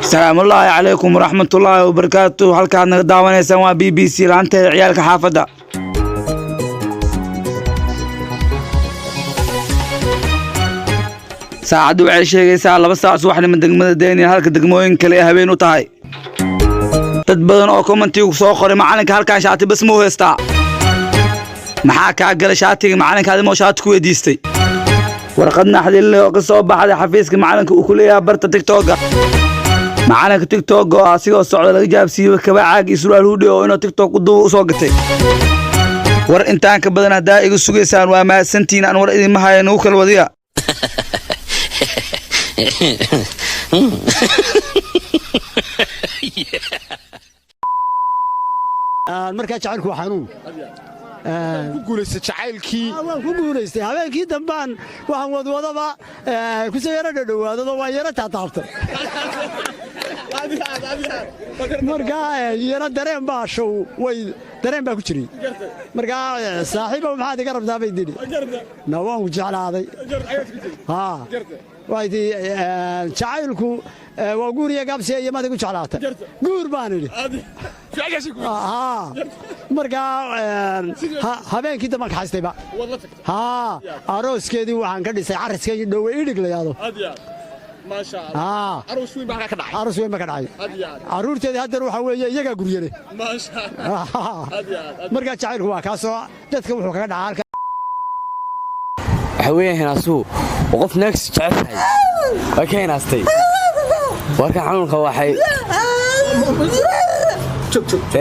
Asalaamullaahi calaykum waraxmatullaahi wabarakaatu. Halkaad naga daawanaysaan waa BBC laanteeda ciyaalka xaafadda. Saacaddu waxay sheegaysaa 2 saac subaxnimo degmada Daniel, halka degmooyin kale ee habeen u tahay. Dad badan oo commentigu soo qoray: "Macalinka halkan shaati bas muu haystaa?" Maxaa kaa galay shaatiga macalinka? Adimoo shaati ku weydiistay? Warqad naxdin leh oo ka soo baxday xafiiska macalinka uu ku leeyahay barta TikToka. Macalinka TikTok oo asigoo socda laga jaabsiiyey kaba caag iyo surwaal hoodie oo inuu TikTok u duuba usoo gatay. War intaan ka badan haddaa iga sugaysaan, waa mahadsantihiin. Aan war idinma haya, nagu kala wadiya. Markaa jacaylku waa xanuun. Ku guulaystay jacaylkii? Waan ku guulaystay. Habeenkii dambaan waxaan wadwadaba kusoo yaro dhadhowaadado, waan yaro taataabtay. Markaa yaro dareen baa show way dareen baa ku jiray. Markaa "Saaxiibow, maxaad iga rabtaa?" bay tidhi. Na waan ku jeclaaday. Haa, waxay tii jacaylku waa guur iyo gaabsiya iyo maad igu jeclaatay. "Guur," baan idhi. Haa, markaa habeenkii dambaan kaxaystayba. Haa, arooskeedii waxaan ka dhisay cariska dhowe idhig la yidhaahdo. Haa, aroos weyn baa ka dhacay. Carruurteedii haddana waxaa weeye iyagaa guryale. Markaa jacaylku waa kaasoo dadka wuxuu kaga dhacaa halka. Waxa weeyaan, hinaasuhu waa qof naagsi jeceshahay waa ka hinaastay. Warka xanuunka waxay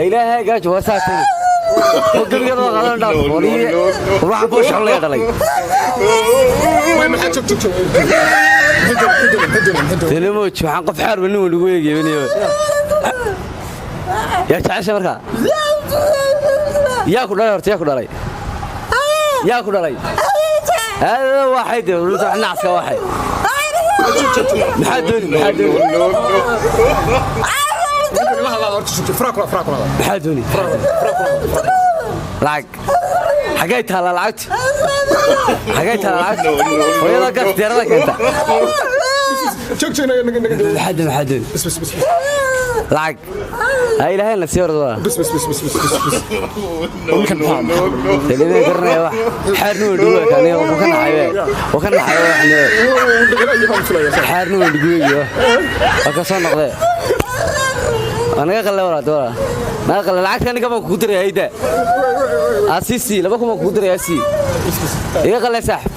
ilaahay gaajo waa saatay oo gebigeeda waa qaadan dhaaf wariye ruuxa boosha laga dhalay. Maxaa joog joog joog? Telemooj waxaan qof xaar nin lagu eegay. Yaa jecesha markaa? Yaa ku dhalay horta? Yaa ku dhalay? Yaa ku dhalay? Hada waxay de nacska waxay. Maxaa dooni? Maxaa dooni? Maxaa dooni? Lacag xaggay taallaa? Lacagtu xaggay taallaa? Lacagtu hooyada gas diyaarada keenta. Maxaa dooni? Maxaa dooni? Lacag ha ilaahay na sii ordada. Telefishin garanaya wax xaarni way dhugu ekaaniyo wuu ka naxay, wuu ka naxay. Wax xaarni way dhugu eegiyo waa ka soo noqdee. Waa naga qalle walaal, walaal naga qalle. Lacagta aniga baan kugu diraya hayda asisi 2000 baan kugu diraya. Sii iga qalle, saaxib.